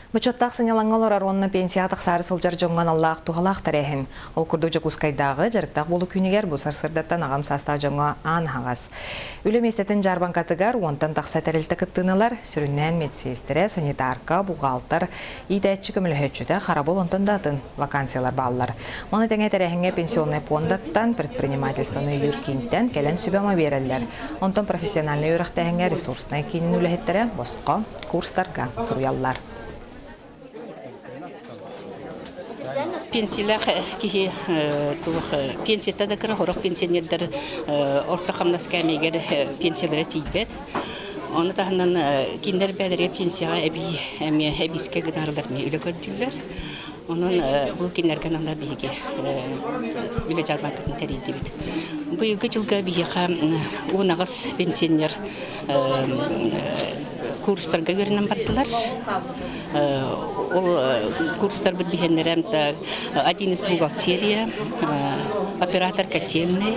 Бочуоттаах сынньалаҥҥа олорор уонна пенсияҕа тахсаары сылдьар дьоҥҥо аналлаах туһалаах тэрээһин. Ол курдук Дьокуускайдааҕы дьарыктаах буолуу күнүгэр бу сарсыардаттан аҕам саастаах дьоҥҥо аан аһаҕас. Үлэ миэстэтин дьаарбаҥкатыгар уонтан тахса тэрилтэ кыттыыны ылар, сүрүннээн медсиэстэрэ, санитарка, бухгалтер, иитээччи көмөлөһөөччүтэ, харабыл онтон да атын вакансиялар бааллар. Маны тэҥэ тэрээһиҥҥэ пенсионнай пуондаттан, предпринимательствоны өйүүр киинтэн кэлэн сүбэ-ама биэрэллэр. Онтон профессиональнай үөрэхтээһиҥҥэ ресурснай киинин үлэһиттэрэ босхо курстарга суруйаллар. Пенсиялаах киһи туох пенсията да кыра сорох пенсионердар орто хамнас кээмэйигэр пенсиялара тиийбэт. Ону таһынан кинилэр бэйэлэригэр пенсияҕа эбии эмиэ эбиискэ гынарылар эмиэ үлэ көрдүүллэр. Онон бу кинилэргэ аналлар биһиги үлэ дьаарбаҥкатын тэрийдибит. Быйылгы дьылга биһиэхэ 18 пенсионер курстарга үөрэнэн бардылар. Ол курстарбыт биһиэннэрэ один из бухгалтерия, оператор котельный.